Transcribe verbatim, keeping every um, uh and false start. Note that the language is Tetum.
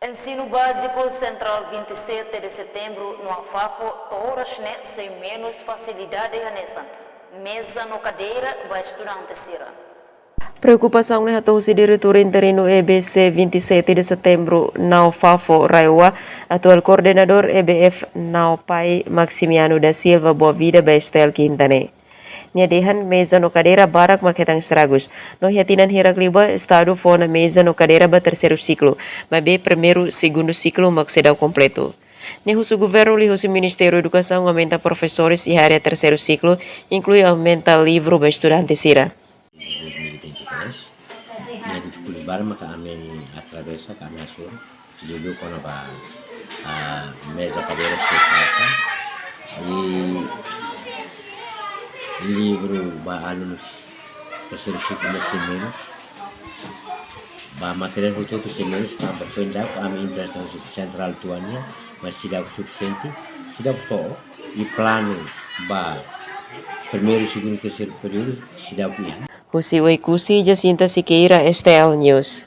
Ensinu Báziku Sentrál vinte e sete de Setembru no Afafo to'o oras ne'e sei menus fasilidade hanesan meza no kadeira ba estudante sira. Preokupasaun ne'e hato'o husi Diretór Interinu E B C vinte e sete de Setembru no Afafo RAEOA, atuál koordenadór E B F no PAI Maximiano da Silva Boavida ba STL kinta ne'e. Nia dehan meza no kadeira barak mak hetan estragus. No iha tinan hirak liubá, Estadu fó ona meza no kadeira ba terseiru siklu, maibé primeiru, segundu siklu mak seidauk kompletu. Nia husu governu liuhusi Ministériu Edukasaun aumenta profesores iha área terseiru siklu, inklui aumenta livru ba estudante sira. Dois mil e vinte e três, iha difikuldade barak maka ami atravesa, ka ami hasoru, liuliu kona-ba, ah, meza kadeira sei falta. I livru ba alunus terseiru siklu ne'e sei menus. Ba materiál hotu-hotu sei menus, tanba foin daudauk ami empresta husi sentrál tuan nian, mas seidauk sufisiente, seidauk to'o, i planu ba primeiru, segundu, terseiru períodu seidauk iha. Husi Oekusi, Jacinta Siqueira, STL News.